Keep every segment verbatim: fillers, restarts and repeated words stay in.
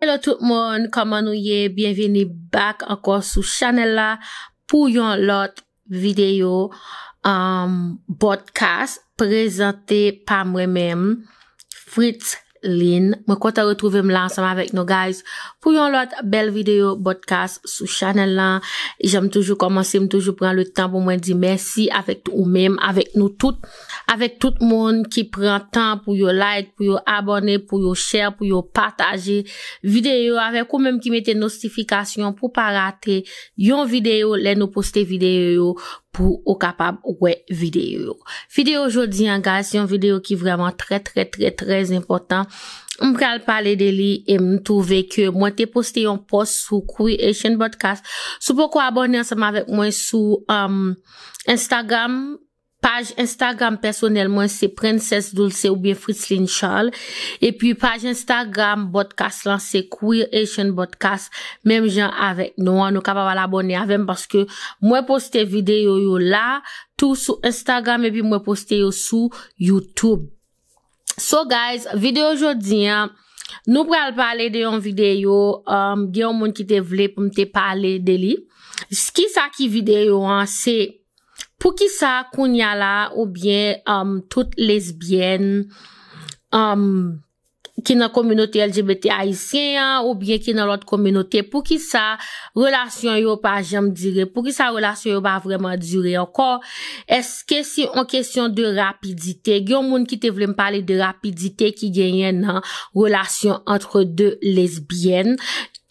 Hello tout moun, kòman nou ye? Byenvini back ankò sou chanèl la pou yon lòt videyo, um, podcast prezante pa mwen menm, Fritz Lin. Mwen kontan retwouve m la ansanm avèk nou, guys, pou yon lòt bèl videyo podcast sou chanèl la. Jan m toujou kòmanse, m toujou pran le tan pou mwen di mèsi avèk ou menm, avèk nou tout, avèk tout moun ki pran tan pou yo like, pou yo abòne, pou yo share, pou yo pataje videyo, avèk ou menm ki mete notifikasyon pou pa rate yon videyo lè nou poste videyo yo, pou ou kapab wè videyo yo. Videyo jodi an, guys, se yon videyo ki vrèman trè, trè, trè, trè enpòtan. M pral pale de li e m twouve ke mwen te poste yon post sou Queer Asian Podcast. Si w poko abòne ansanm avèk mwen sou, um, Instagram, paj Instagram pèsonèl mwen se Princess Dulce oubyen Fritzline Charles. Epi paj Instagram podcast lan se Queer Asian Podcast. Menm jan avèk non an, nou kapab al abòne avè m paske mwen poste videyo yo la, tou sou Instagram epi mwen poste yo sou YouTube. So guys, videyo jodi an, nou pral pale de yon videyo, um, gen yon moun ki te vle pou m te pale de li. Kisa ki videyo an? Se poukisa kounya la oubyen, um, tout lesbyèn, um, ki nan kominote L G B T ayisyen an oubyen ki nan lòt kominote, poukisa relasyon yo pa janm dire? Poukisa relasyon yo pa vrèman dire ankò? Èske se yon kesyon de rapidite? Gen yon moun ki te vle m pale de rapidite ki genyen nan relasyon antre de lesbyèn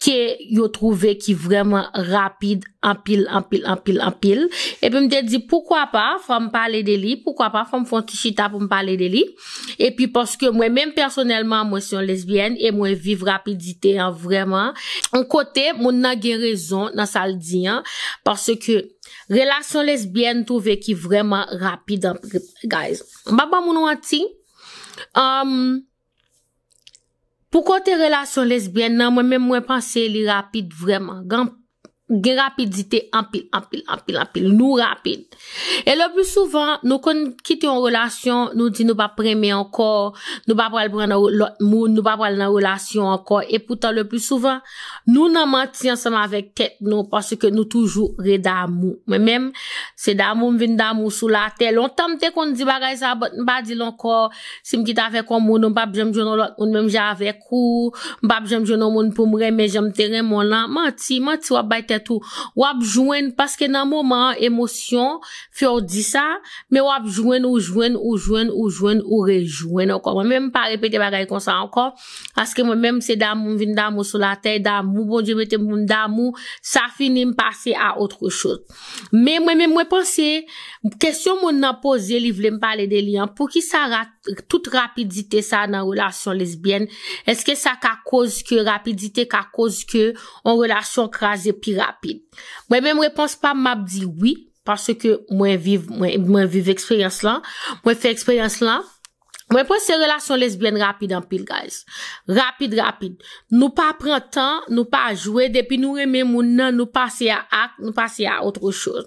ke yo twouve ki vrèman rapid anpil, anpil, anpil, anpil. Epi m te di, poukwa pa, fò m pale de li, poukwa pa, fò m fè yon ti chita pou m pale de li. Epi paske mwen menm pèsonèlman, mwen se yon lesbyèn e mwen viv rapidite an vrèman. Yon kote, moun nan gen rezon nan sa l di an, paske relasyon lesbyèn twouve ki vrèman rapid anpil, guys. M pa ban moun manti. Um, Pou kote relasyon lesbyèn nan, mwen menm mwen panse li rapid vrèman. Gen, gen rapidite anpil, anpil, anpil, anpil. Nou rapid. E le pli souvan, nou konn kite yon relasyon, nou di nou p ap renmen ankò, nou pa pral pran nan lòt moun, nou pa pral nan relasyon ankò. E poutan, le pli souvan, nou nan manti ansanm avèk tèt nou, paske nou toujou re damou. Mwen menm, se damou m vin damou sou latè. Lontan m te konn di bagay sa, but m pa di l ankò. Si m kite avèk yon moun, m p ap janm jwenn yon lòt moun menm jan avèk ou. M p ap janm jwenn yon moun pou m renmen jan m te renmen w lan. Manti, manti w ap bay tèt ou. W ap jwenn, paske nan moman an, emosyon fè w di sa, men w ap jwenn, ou jwenn, ou jwenn, ou jwenn, ou rejwenn ankò. Mwen menm, m pa repete bagay konsa ankò, paske mwen menm, se damou m vin damou sou latè, damou Bondye mete m pou m damou, sa fini, m pase a autre chose. Men mwen menm, mwen panse, kesyon moun nan poze, li vle m pale de li an, poukisa ra-, tout rapidite sa nan relasyon lesbyèn? Èske sa ka koz ke, rapidite ka koz ke yon relasyon kraze pi rapid? Mwen menm, repons pa m, m ap di wi, paske mwen viv, mwen, mwen viv eksperyans lan, mwen fè eksperyans lan. Mwen panse relasyon lesbyèn rapid anpil, guys. Rapid, rapid. Nou pa pran tan, nou pa jwe, depi nou renmen moun nan, nou pase a ak, nou pase a autre chose.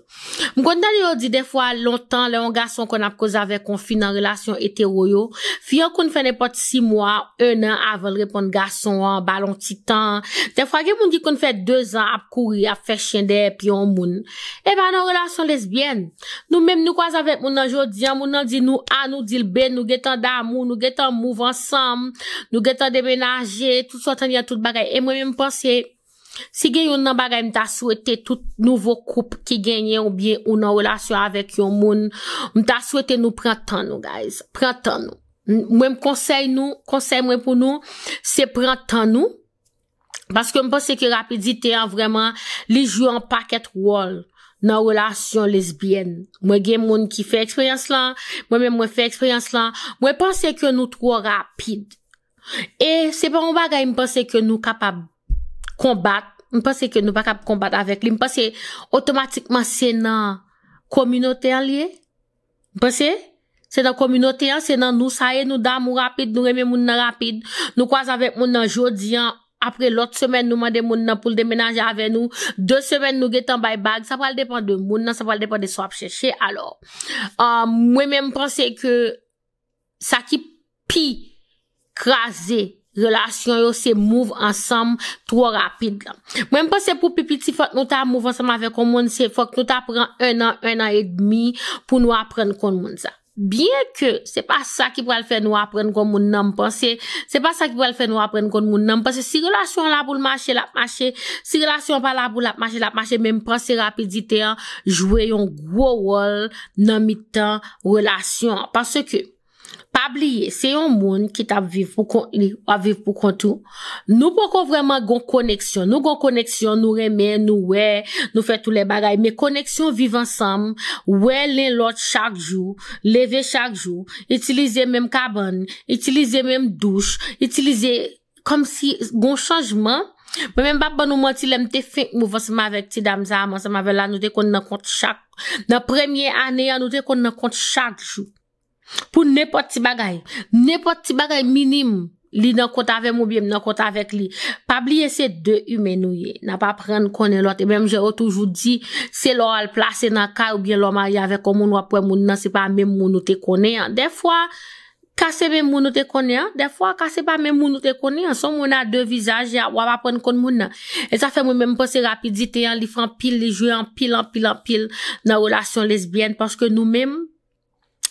M konn tande yo di defwa, lontan, lè yon gason konn ap koze avèk yon fi nan relasyon etero yo, fi an konn fè nenpòt sis mwa, en an avan l reponn gason an, ba l yon ti tan. Defwa, gen moun ki konn fè de zan ap kouri, ap fè chen dèyè pye yon moun. E pa nan relasyon lesbyèn. Nou menm, nou kwaze avèk moun nan jodi an, moun nan di nou A, nou di l B, nou gentan damou, nou gentan move ansanm, nou gentan demenaje, tout sa w tande an, tout bagay. E mwen menm, m panse, si gen youn nan bagay m ta swete tout nouvo koup ki genyen oubyen ou nan relasyon avèk yon moun, m ta swete nou pran tan nou, guys. Pran tan nou. M-, mwen, m konsèy nou, konsèy mwen pou nou, se pran tan nou. Paske m panse ke rapidite an vrèman, li jwe yon pakèt wòl nan relasyon lesbyèn. Mwen gen moun ki fè eksperyans lan, mwen menm mwen fè eksperyans lan. Mwen panse ke nou twò rapid. E se pa yon bagay m panse ke nou kapab konbat. M panse ke nou pa kab konbat avèk li. M panse otomatikman se nan kominote an li ye. M panse se nan kominote an, se nan nou sa ye, nou damou rapid, nou renmen moun nan rapid. Nou kwaze avèk moun nan jodi an, apre lòt semèn, nou mande moun nan pou l demenaje avè nou. De semèn, nou gentan bay bag. Sa pral depann de moun nan, sa pral depann de sa w ap chèche. Alò, ah, mwen menm, m panse ke sa ki pi kraze relasyon yo se move ansanm twò rapid la. Mwen, m panse pou pi piti, fòk nou ta move ansanm avèk yon moun, se fòk nou ta pran en an, en an edmi pou nou aprann konn moun sa. Byen ke se pa sa ki pral fè nou aprann konn moun nan, m panse, se pa sa ki pral fè nou aprann konn moun nan, m panse si relasyon an la pou l mache, l ap mache, si relasyon an pa la pou l ap mache, l ap mache, men m panse rapidite an jwe yon gwo wòl nan mitan relasyon an. Paske, pa bliye, se yon moun ki t ap viv pou kont li, w ap viv pou kont ou. Nou poko vrèman gon koneksyon. Nou gon koneksyon, nou renmen, nou wè, nou fè tout lè bagay. Men koneksyon viv ansanm, wè len lòt chak jou, leve chak jou, itilize menm kabann, itilize menm douch, itilize kòmsi gon chanjman. Mwen menm, m p ap ban nou manti, lè m te fenk move ansanm avèk ti dam sa a, m ansanm avè l la, nou te konn nan kont chak. Nan premye ane an, nou te konn nan kont chak jou. Pou nenpòt ti bagay. Nenpòt ti bagay minim, li nan kont avè m oubyen m nan kont avèk li. Pa bliye se de imen nou ye. N ap aprann konnen lòt. E menm jan yo toujou di, se lè w al plase nan kay oubyen lè w marye avèk yon moun, w ap wè moun nan se pa menm moun ou te konnen an. Dèfwa, ka se menm moun ou te konnen an, dèfwa ka se pa menm moun ou te konnen an. Se yon moun a de vizaj, w ap aprann konn moun nan. E sa fè mwen menm m panse rapidite an, li fè anpil, li jwe anpil, anpil, anpil nan relasyon lesbyèn, paske nou menm,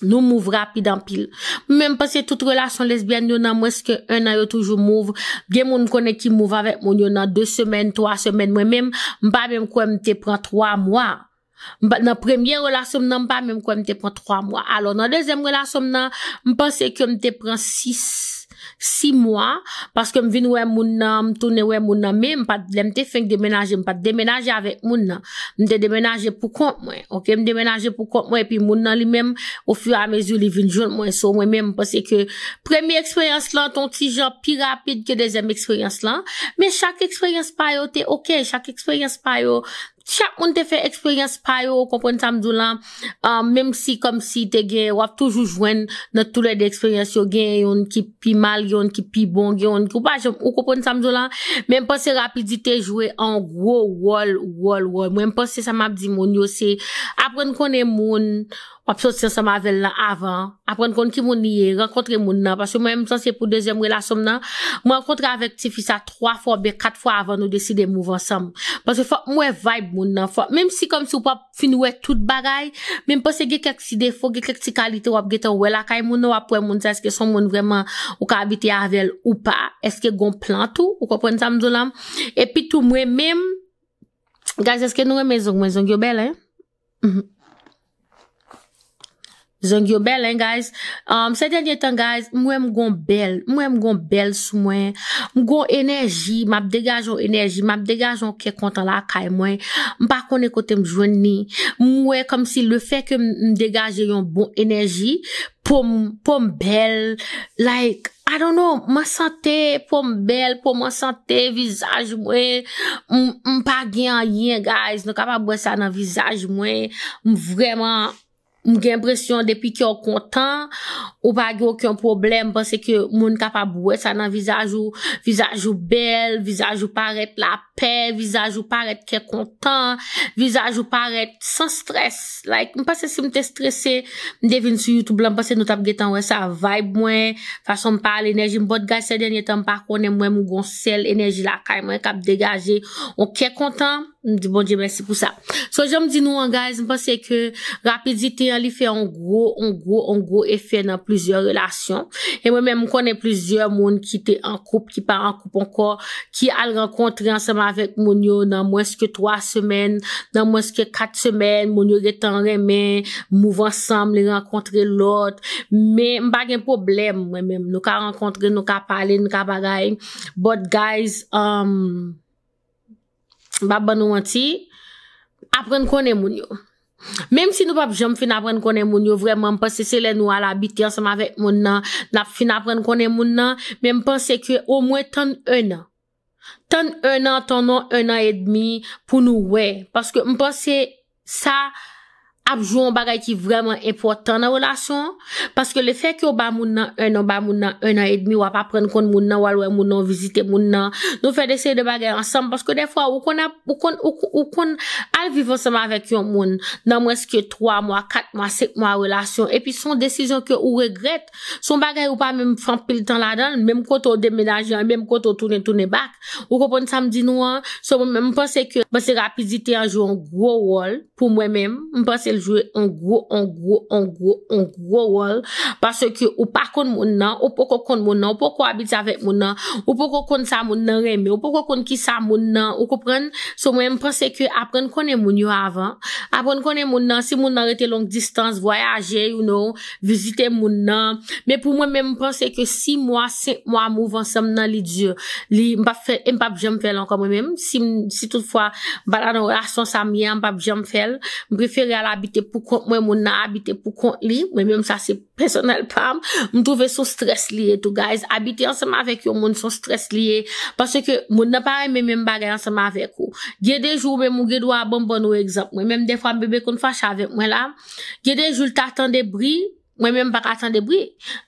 nou move rapid anpil. Mwen menm m panse tout relasyon lesbyèn yo nan mwens ke en an yo toujou move. Gen moun m konnen ki move avèk moun yo nan de semèn, twa semèn. Mwen menm, m pa menm kwè m te pran twa mwa. M pa, nan premye relasyon m nan, m pa menm kwè m te pran twa mwa. Alò, nan dezyèm relasyon m nan, m panse ke m te pran sis, sis mwa, paske m vin wè moun nan, m tounen wè moun nan, men m pa t, lè m te fenk demenaje, m pa t demenaje avèk moun nan. M te demenaje pou kont mwen, oke? M demenaje pou kont mwen, epi moun nan li menm, ofiramezi, li vin jwenn mwen. So, mwen menm, m panse ke premye eksperyans lan, t on ti jan pi rapid ke dezyèm eksperyans lan. Men chak eksperyans pa yo te oke, chak eksperyans pa yo, chak moun te fè eksperyans pa yo, ou konprann sa m di w lan. Ah, menm si kòmsi te gen, w ap toujou jwenn nan toulède eksperyans yo, gen youn ki pi mal, gen youn ki pi bon, gen youn ki, ou pa janm, ou konprann sa m di w lan. Men m panse rapidite jwe an gwo wòl, wòl, wòl. Mwen, m panse sa m ap di moun yo, se aprann konnen moun w ap soti ansanm avè l lan avan. Aprann konn ki moun li ye, rankontre moun nan. Paske mwen, m sanse pou dezyèm relasyon m nan, mwen rankontre avèk tifi sa twa fwa oubyen kat fwa avan nou deside move ansanm. Paske fòk m wè vibe moun nan. Fòk, menm si kòmsi w p ap fin wè tout bagay, men m panse gen kèk ti defo, gen kèk ti kalite w ap gentan wè lakay moun nan, w ap wè moun sa, èske se yon moun vrèman ou ka abite avè l ou pa? Èske gon plan tou? Ou konprann sa m di w lan? Epi tou, mwen menm, guys, èske nou renmen zong mwen? Zong yo bèl, en? Mhm. Zong yo bèl, en, guys. Um, se dènye tan, guys, m wè m gon bèl, m wè m gon bèl sou mwen. M gon enèji, m ap degaje yon enèji, m ap degaje yon kè kontan lakay mwen. M pa konnen kote m jwenn li. M wè kòmsi lefètke m, m degaje yon bon enèji, po m, po m bèl, like, I don't know, m an sante, po m bèl, po m an sante, vizaj mwen, m, m pa gen anyen, guys. Nou kapab wè sa nan vizaj mwen. M vrèman, m gen enpresyon depi ke w kontan, ou pa gen okenn pwoblèm. M panse ke moun kapab wè sa nan vizaj ou. Vizaj ou bèl, vizaj ou parèt lapè, vizaj ou parèt kè kontan, vizaj ou parèt san strès. Like, m panse si m te strese, m te vin sou YouTube lan, m panse nou t ap gentan wè sa, vibe mwen, fason m pale, enèji m. But guys, se dènye tan m pa konnen mwen, m gon sèl enèji lakay mwen k ap degaje, yon kè kontan. M di Bondye mèsi pou sa. So, jan m di nou an, guys, m panse ke rapidite an, li fè yon gwo, yon gwo, yon gwo efè nan plizyè relasyon. E mwen menm, m konnen plizyè moun ki te an koup, ki pa an koup ankò, ki al rankontre ansanm avèk moun yo nan mwens ke twa semèn, nan mwens ke kat semèn, moun yo gentan renmen, move ansanm, li rankontre lòt. Men m pa gen pwoblèm, mwen menm. Nou ka rankontre, nou ka pale, nou ka bagay. But guys, um, m p ap ban nou manti, aprann konnen moun yo. Menm si nou p ap janm fin aprann konnen moun yo vrèman, m panse se lè nou al abite ansanm avèk moun nan, n ap fin aprann konnen moun nan, men m panse ke omwen tann en an. Tann en an, tann yon en an edmi pou nou wè. Paske m panse sa, ap jwe yon bagay ki vrèman enpòtan nan relasyon an. Paske lefètke w ba moun nan en an, w ba moun nan en an edmi, w ap aprann konn moun nan, w al wè moun nan, w vizite moun nan, nou fè de seri de bagay ansanm. Paske dèfwa, ou konn ap, ou konn, ou, ou konn al viv ansanm avèk yon moun nan mwens ke twa mwa, kat mwa, senk mwa relasyon, epi se yon desizyon ke ou regrèt. Se yon bagay ou pa menm fè anpil tan ladan l, menm kote w demenaje an, menm kote w tounen, tounen back. Ou konprann sa m di nou an? So, mwen menm, m panse ke, m panse rapidite an jwe yon gwo wòl pou mwen menm. M panse l jwe yon gwo, yon gwo, yon gwo, yon gwo wòl. Paske ou pa konn moun nan, ou poko konn moun nan, ou poko abitye avèk moun nan, ou poko konn sa moun nan renmen, ou poko konn ki sa moun nan, ou konprann? So, mwen, m panse ke aprann konnen moun yo avan. Aprann konnen moun nan, si moun nan rete long distance, vwayaje, you know, vizite moun nan. Men pou mwen menm, m panse ke sis mwa, senk mwa move ansanm nan, li di, li, m p ap fè, e m p ap janm fè l ankò mwen menm. Si m, si toutfwa m pa nan relasyon sa m ye an, m p ap janm fè l. M prefere al abite pou kont mwen, moun nan abite pou kont li. Mwen menm, sa se pèsonèl pa m. M twouve se yon strès li ye tou, guys. Abite ansanm avèk yon moun se yon strès li ye. Paske moun nan pa renmen menm bagay ansanm avèk ou. Gen de jou, ou menm ou gen dwa, ban m ban nou egzanp. Mwen menm, dèfwa, bebe konn fache avèk mwen la. Gen de jou, l ta tande bri, mwen menm, m pa ka tande bri.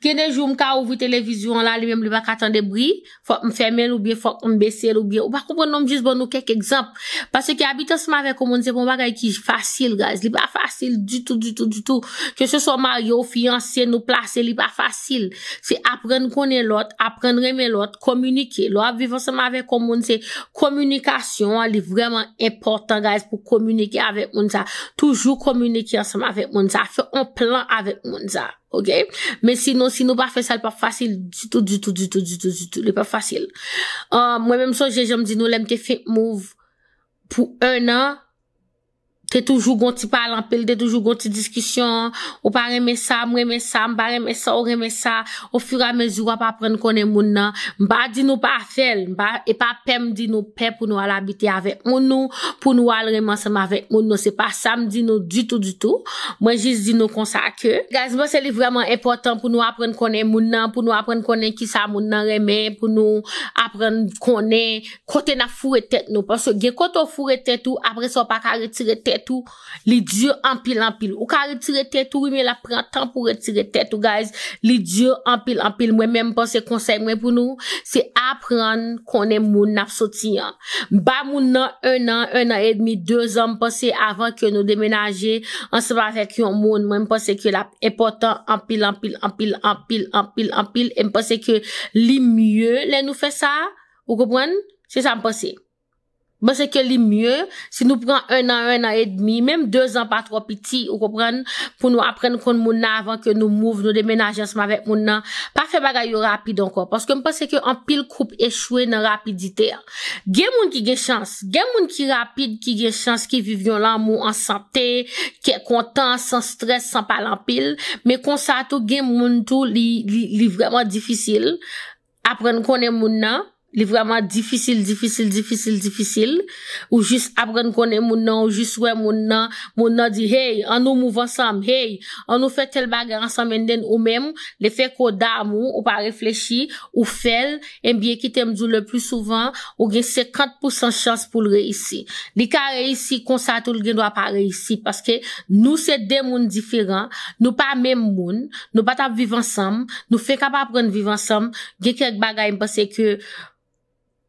Gen de jou, m ka ouvri televizyon an la, li menm, li pa ka tande bri. Fòk m fèmen l oubyen fòk m bese l oubyen, ou pa konprann non, m jis ban nou kèk egzanp. Paske abite ansanm avèk yon moun, se pa yon bagay ki fasil, guys. Li pa fasil ditou, ditou, ditou. Ke se swa w marye, w fiyanse, nou plase, li pa fasil. Se aprann konnen lòt, aprann renmen lòt, kominike. Lè w ap viv ansanm avèk yon moun, se kominikasyon an, li vrèman enpòtan, guys, pou kominike avèk moun sa. Toujou kominike ansanm avèk moun sa. Fè yon plan avèk moun sa, oke? Men sinon, si nou pa fè sa, li p ap fasil ditou, ditou, ditou, ditou, ditou. Li p ap fasil. Ah, mwen menm sonje, jan m di nou, lè m te fenk move pou en an, te toujou gon ti pale anpil, te toujou gon ti diskisyon, ou pa renmen sa, m renmen sa, m pa renmen sa, ou renmen sa. Ofiramezi, w ap aprann konnen moun nan. M pa di nou pa fè l, m pa, e pa pè m di nou pè pou nou al abite avèk moun nou, pou nou al renmen ansanm avèk moun nou. Se pa sa m di nou ditou, ditou. Mwen jis di nou konsa ke, guys, m panse li vrèman enpòtan pou nou aprann konnen moun nan, pou nou aprann konnen ki sa moun nan renmen, pou nou aprann konnen kote n ap foure tèt nou. Paske gen kote w foure tèt ou, apre sa w pa ka retire tèt ou. Li di anpil, anpil. Ou ka retire tèt ou, wi, men l ap pran tan pou retire tèt ou, guys. Li di anpil, anpil. Mwen menm, m panse konsèy mwen pou nou, se aprann konnen moun n ap soti an. Ba moun nan en an, en an edmi, de zan, m panse avan ke nou demenaje ansanm avèk yon moun, mwen, m panse ke l ap enpòtan anpil, anpil, anpil, anpil, anpil, anpil. E m panse ke li mye lè nou fè sa, ou konprann? Se sa m panse. M panse ke li mye si nou pran en an, en an edmi, menm de zan pa twò piti, ou konprann, pou nou aprann konn moun nan avan ke nou move, nou demenaje ansanm avèk moun nan. Pa fè bagay yo rapid ankò, paske m panse ke anpil koup echwe nan rapidite a. Gen moun ki gen chans, gen moun ki rapid, ki gen chans, ki viv yon lanmou an sante, kè kontan, san strès, san pale anpil, men konsa tou, gen moun tou, li, li, li vrèman difisil aprann konnen moun nan. Li vrèman difisil, difisil, difisil, difisil. Ou jis aprann konnen moun nan, ou jis wè moun nan, moun nan di, hey, ann nou move ansanm, hey, ann nou fè tèl bagay ansanm, and then ou menm, lefètke w damou, ou pa reflechi, ou fè l, ebyen, kite m di w, le pli souvan, ou gen senkant pousan chans pou l reyisi. Li ka reyisi konsa tou, l gen dwa pa reyisi, paske nou se de moun diferan, nou pa menm moun, nou pa t ap viv ansanm, nou fenk ap aprann viv ansanm, gen kèk bagay m panse ke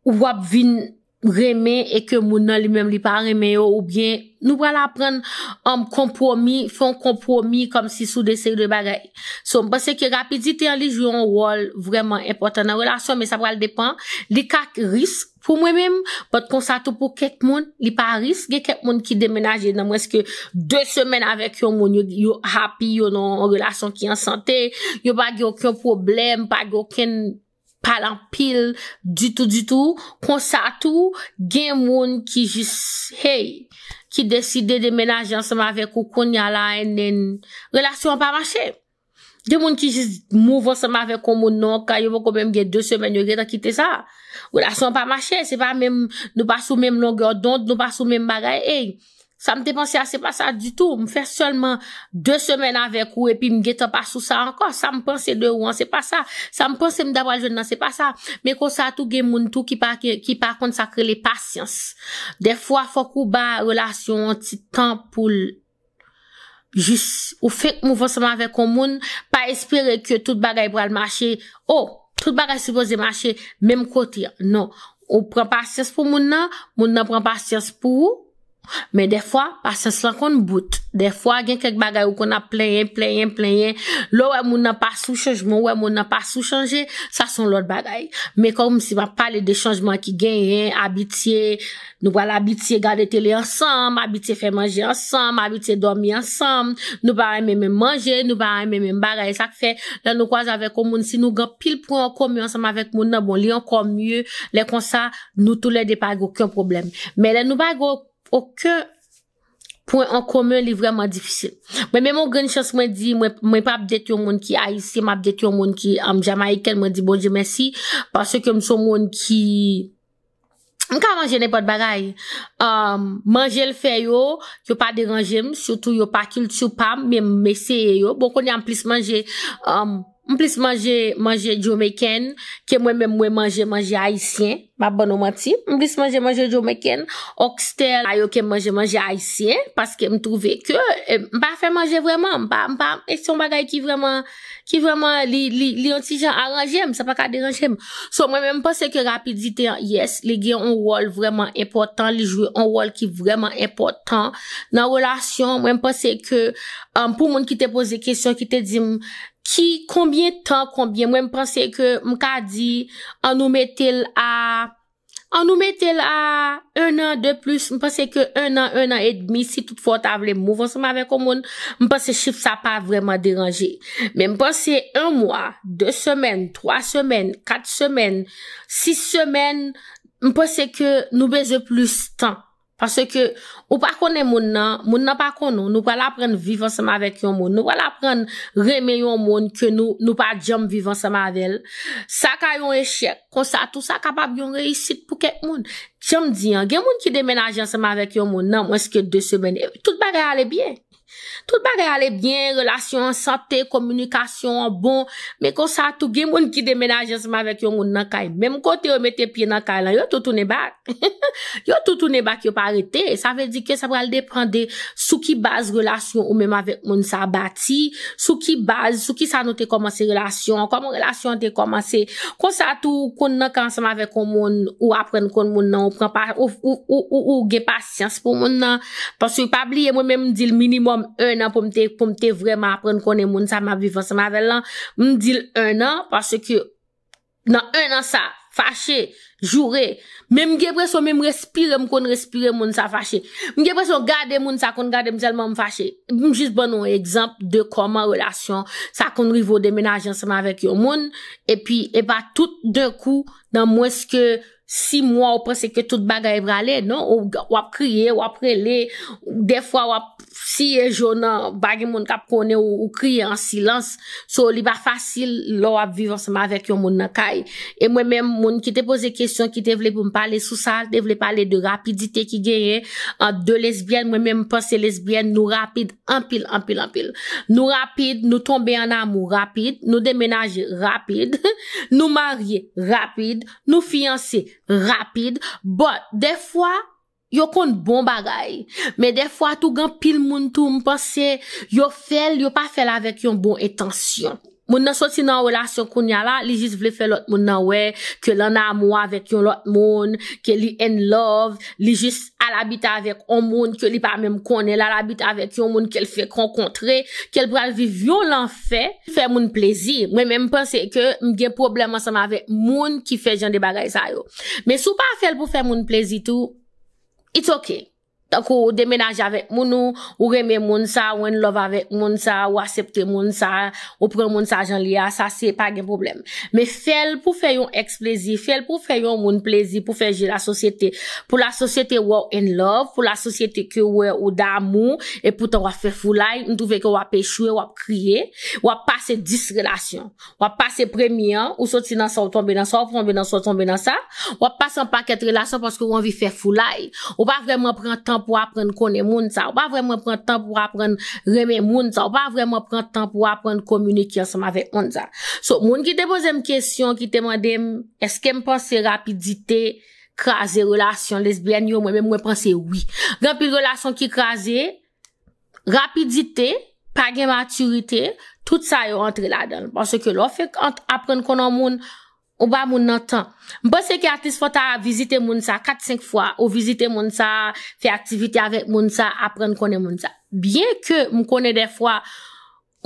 w ap vin renmen e ke moun nan li menm li pa renmen yo, oubyen nou pral aprann, um, konpwomi, fè yon konpwomi kòmsi sou de seri de bagay. So, m panse ke rapidite an li jwe yon wòl vrèman enpòtan nan relasyon, men sa pral depann. Li ka risk pou mwen menm, but konsa tou pou kèk moun, li pa risk. Gen kèk moun ki demenaje nan mwens ke de semèn avèk yon moun, yo, yo happy, yo nan yon relasyon ki an sante, yo pa gen okenn pwoblèm, pa gen okenn pale anpil ditou, ditou. Konsa tou, gen moun ki jis, hey, ki deside demenaje ansanm avèk ou kounye a la, and then relasyon an pa mache. Gen moun ki jis move ansanm avèk yon moun nan yon kay, yo poko menm gen de semèn, yo gentan kite sa. Relasyon an pa mache, se pa menm, nou pa sou menm longè dond, nou pa sou menm bagay, ey. Sa m te panse a, se pa sa ditou. M fè sèlman de semèn avèk ou, epi m gentan pa sou sa ankò. Sa m panse de ou an, se pa sa. Sa m panse m ta pral jwenn nan, se pa sa. Men konsa tou, gen moun tou ki pa, ki, ki pa konn sa k rele pasyans. Dèfwa, fòk ou ba relasyon an ti tan pou l jis ou fenk mouv ansanm avèk yon moun, pa espere ke tout bagay pral mache. Oh, tout bagay sipoze mache menm kote an. Non. Ou pran pasyans pou moun nan, moun nan pran pasyans pou ou. Men dèfwa, pasyans lan konn bout. Dèfwa, gen kèk bagay ou konn ap plenyen, plenyen, plenyen. Lè w wè moun nan pa sou chanjman, ou wè moun nan pa sou chanje, sa se yon lòt bagay. Men kòmsi m ap pale de chanjman ki genyen, abitye, nou pral abitye gade tele ansanm, abitye fè manje ansanm, abitye dòmi ansanm, nou pa renmen menm manje, nou pa renmen menm bagay. Sa k fè, lè nou kwaze avèk yon moun, si nou gen anpil pwen an komen ansanm avèk moun nan, bon, li ankò mye, lè konsa, nou toulède pa gen okenn pwoblèm. Men lè nou pa gen okenn pwen an komen, li vrèman difisil. Mwen menm, yon grenn chans mwen di, mwen, mwen p ap date yon moun ki ayisyen, m ap date yon moun ki um, jamayikèn, mwen di Bondye mèsi, paske m se yon moun ki, m ka manje nenpòt bagay. Um, manje l fè yo, yo pa deranje m, sitou yo pa kilti pa m, men m eseye yo. Bon, kounye a m plis manje, um, m plis manje, manje Jamaican ke mwen menm mwen manje, manje ayisyen. M ap ban nou manti. M plis manje, manje Jamaican, oxtail, a yo ke m manje, manje ayisyen, paske m twouve ke, eh, m pa fè manje vrèman, m pa, m pa, e se yon bagay ki vrèman, ki vrèman, li, li, li yon ti jan aranje m, sa pa ka deranje m. So, mwen menm, m panse ke rapidite an, yes, li gen yon wòl vrèman enpòtan, li jwe yon wòl ki vrèman enpòtan nan relasyon. Mwen, m panse ke, um, pou moun ki te poze kesyon, ki te di m, ki, konbyen tan, konbyen, mwen, m panse ke m ka di, an nou mete l a, an nou mete l a un an de plis, m panse ke un an, un an edmi, si tout fwa w ta vle mouv ansanm avèk yon moun, m panse chif sa pa vrèman deranje. Men m panse un mwa, de semèn, twa semèn, kat semèn, sis semèn, m panse ke nou bezwen plis tan. Paske ou pa konnen moun nan, moun nan pa konnen w, nou pral aprann viv ansanm avèk yon moun, nou pral aprann renmen yon moun ke nou, nou pa janm viv ansanm avè l. Sa ka yon echèk, konsa tou sa kapab yon reyisit pou kèk moun. Jan m di an, gen moun ki demenaje ansanm avèk yon moun nan mwens ke de semèn, e tout bagay ale byen. Tout bagay ale byen, relasyon an sante, kominikasyon an bon, men konsa tou gen moun ki demenaje ansanm avèk yon moun nan kay. Menm kote yo mete pye nan kay lan, yo tou tounen bak. Yo tou tounen bak, yo pa rete. Sa vle di ke sa pral depann de sou ki baz relasyon ou menm avèk moun sa bati, sou ki baz, sou ki sa nou te kòmanse relasyon an, kòman relasyon an te kòmanse. Konsa tou, ou konn nan kay ansanm avèk yon moun, ou aprann konn moun nan, ou pran pa, ou, ou, ou, ou, ou gen pasyans pou moun nan. Paske pa bliye, mwen menm, m di l minimòm un an pou m te, pou m te vrèman aprann konnen moun sa m ap viv ansanm avè l lan. M di l un an, paske nan un an sa, fache, joure. Men m gen enpresyon, menm respire, m konn respire moun sa fache. M gen enpresyon, gade moun sa konn gade m tèlman m fache. M jis ban nou yon egzanp de kòman relasyon sa konn rive w demenaje ansanm avèk yon moun, epi e pa tout d'un coup, nan mwens ke sis mwa, ou panse ke tout bagay prale, non, ou, w ap kriye, w ap rele, dèfwa w ap siye je w nan, pa gen moun k ap konnen ou, ou kriye an silans. So, li pa fasil lè w ap viv ansanm avèk yon moun nan kay. E mwen menm, moun ki te poze kesyon, ki te vle pou m pale sou sa, te vle pale de rapidite ki genyen ant de lesbyèn. Mwen menm, m panse lesbyèn, nou rapid anpil, anpil, anpil. Nou rapid, nou tonbe an amou rapid, nou demenaje rapid, nou marye rapid, nou fiyanse rapid. But, dèfwa, yo konn bon bagay. Men dèfwa tou, gen anpil moun tou, m panse, yo fè l, yo pa fè l avèk yon bon entansyon. Moun nan soti nan yon relasyon kounye a la, li jis vle fè lòt moun nan wè ke l an amou avèk yon lòt moun, ke li in love, li jis al abite avèk yon moun ke li pa menm konnen, l al abite avèk yon moun ke l fenk rankontre, ke l pral viv yon lanfè, fè moun plezi. Mwen menm, m panse ke m gen pwoblèm ansanm avèk moun ki fè jan de bagay sa yo. Men si w pa fè l pou fè moun plezi tou, it's ok. Tankou ou demenaje avèk moun ou, ou renmen moun sa, ou in love avèk moun sa, ou aksepte moun sa, ou pran moun sa jan li a, sa se pa gen pwoblèm. Men fè l pou fè yon èks plezi, fè l pou fè yon moun plezi, pou fè je lasosyete. Pou lasosyete wè w in love, pou lasosyete ke wè ou damou, e poutan w ap fè foulay, m twouve ke w ap echwe, w ap kriye, w ap pase dis relasyon. W ap pase premye an, ou soti nan sa, ou tonbe nan sa, ou tonbe nan sa, ou tonbe nan sa. W ap pase yon pakèt relasyon paske w anvi fè foulay. Ou pa vrèman pran tan pou aprann konnen moun sa. Ou pa vrèman pran tan pou aprann renmen moun sa. Ou pa vrèman pran tan pou aprann kominike ansanm avèk moun sa. So, moun ki te poze m kesyon, ki te mande m, èske m panse rapidite kraze relasyon lesbyèn yo, mwen menm, mwen panse wi. Gen anpil relasyon ki kraze, rapidite, pa gen matirite, tout sa yo antre ladan l. Paske lè w fenk ant-, aprann konn yon moun, ou ba moun nan tan. M panse ke atis fò ta vizite moun sa kat, senk fwa, ou vizite moun sa, fè aktivite avèk moun sa, aprann konnen moun sa. Byen ke m konnen dèfwa,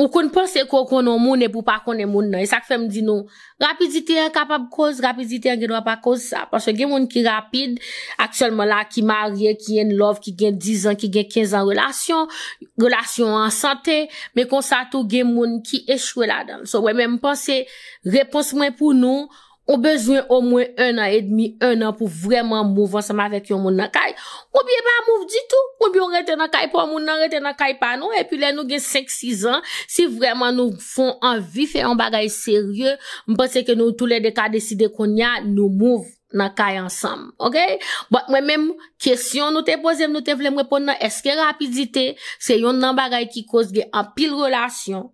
ou konn panse ke w konnen yon moun epi w pa konnen moun nan. E sa k fè m di nou, rapidite an kapab koz, rapidite an gen dwa pa koz sa. Paske gen moun ki rapid, aktyèlman la, ki marye, ki in love, ki gen diz an, ki gen kenz an relasyon, relasyon an sante, men konsa tou gen moun ki echwe ladan l. So, mwen menm, m panse repons mwen pou nou, ou bezwen omwen en an edmi, en an pou vrèman move ansanm avèk yon moun nan kay. Oubyen pa move ditou, oubyen w rete nan kay pa w, moun nan rete nan kay pa nou, epi lè nou gen senk, sis an, si vrèman nou fon anvi fè yon bagay serye, m panse ke nou toulède ka deside kounye a, nou move nan kay ansanm, oke? But mwen menm, kesyon nou te poze m, nou te vle m reponn nan, èske rapidite se yonn nan bagay ki koz gen anpil relasyon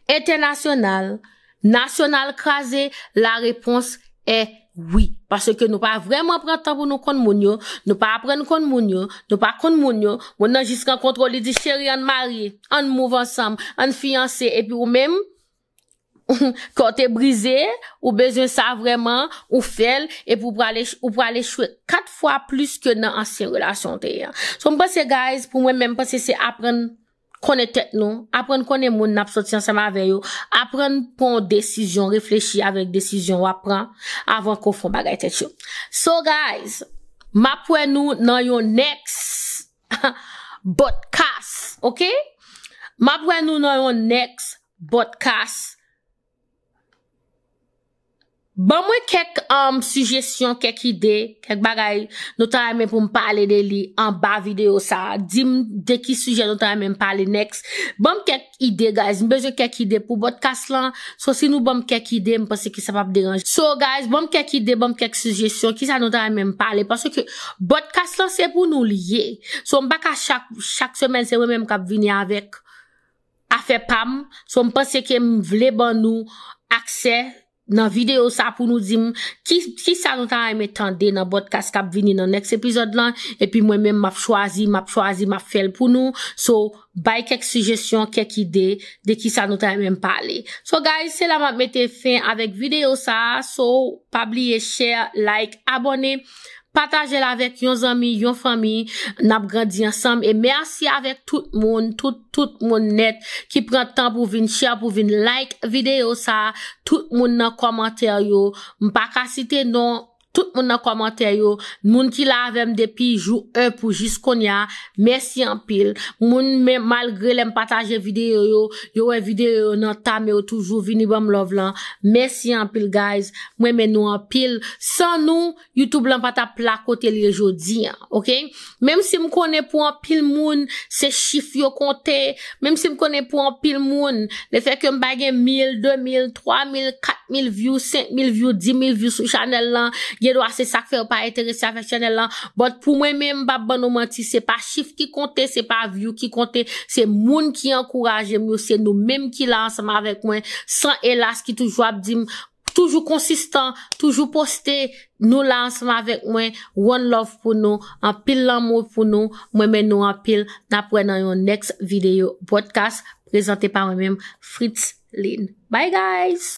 entènasyonal, nasyonal kraze? Larepons è wi. Paske nou pa vrèman pran tan pou nou konn moun yo, nou pa aprann konn moun yo, nou pa konn moun yo. Moun nan jis rankontre w, li di, "Cheri, ann marye, ann move ansanm, ann fiyanse," epi ou menm, kè w te brize, ou bezwen sa vrèman, ou fè l, epi ou prale, ou prale echwe kat fwa plis ke nan ansyen relasyon w te ye an. So, m panse, guys, pou mwen menm, m panse se aprann konnen tèt nou, aprann konnen moun n ap soti ansanm avè yo, aprann pran yon desizyon, reflechi avèk desizyon w ap pran avan ke w fè yon bagay tèt cho. So, guys, m ap wè nou nan yon next podcast, oke? M ap wè nou nan yon next podcast. Ban mwen kèk, um, sijesyon, kèk ide, kèk bagay nou ta renmen pou m pale de li anba videyo sa a. Di m de ki sijè nou ta renmen m pale next. Ban m kèk ide, guys. M bezwen kèk ide pou podcast lan. So, si nou ban m kèk ide, m panse ke sa p ap deranje. So, guys, ban m kèk ide, ban m kèk sijesyon. Kisa nou ta renmen m pale? Paske podcast lan se pou nou li ye. So, m pa ka chak, chak semèn, se mwen menm k ap vini avèk afè pa m. So, m panse ke m vle ban nou aksè nan videyo sa pou nou di m ki, kisa nou ta renmen tande nan podcast k ap vini nan next epizòd lan. Epi mwen menm, m ap chwazi, m ap chwazi, m ap fè l pou nou. So, bay kèk sijesyon, kèk ide de kisa nou ta renmen m pale. So, guys, se la m ap mete fen avèk videyo sa a. So, pa bliye share, like, abòne. Pataje l avèk yon zanmi, yon fanmi, n ap grandi ansanm. E mèsi avèk tout moun, tout, tout moun nèt ki pran tan pou vin share, pou vin like videyo sa a. Tout moun nan kòmantè yo, m pa ka site non, tout moun nan kòmantè yo, moun ki la avè m depi jou en pou jis kounye a, mèsi anpil. Moun men malgre lè m pataje videyo yo, yo wè videyo yo nan ta men yo toujou vini ban m love lan. Mèsi anpil, guys. Mwen renmen nou anpil. San nou, YouTube lan pa t ap la kote l ye jodi an, oke? Menm si m konnen pou anpil moun, se chif yo konte, menm si m konnen pou anpil moun, lefètke m pa gen mil, de mil, twa mil, kat mil view, senk mil view, di mil view sou chanèl lan, gen dwa se sa k fè yo pa enterese avèk chanèl lan. But pou mwen menm, m p ap ban nou manti, se pa chif ki konte, se pa view ki konte, se moun ki ankouraje m yo, se nou menm ki la ansanm avèk mwen, san elas, ki toujou ap di m, toujou konsistan, toujou poste, nou la ansanm avèk mwen, one love pou nou, anpil lanmou pou nou, mwen renmen nou anpil, n ap wè nan yon next video podcast, prezante pa mwen menm, Fritzline. Bye guys!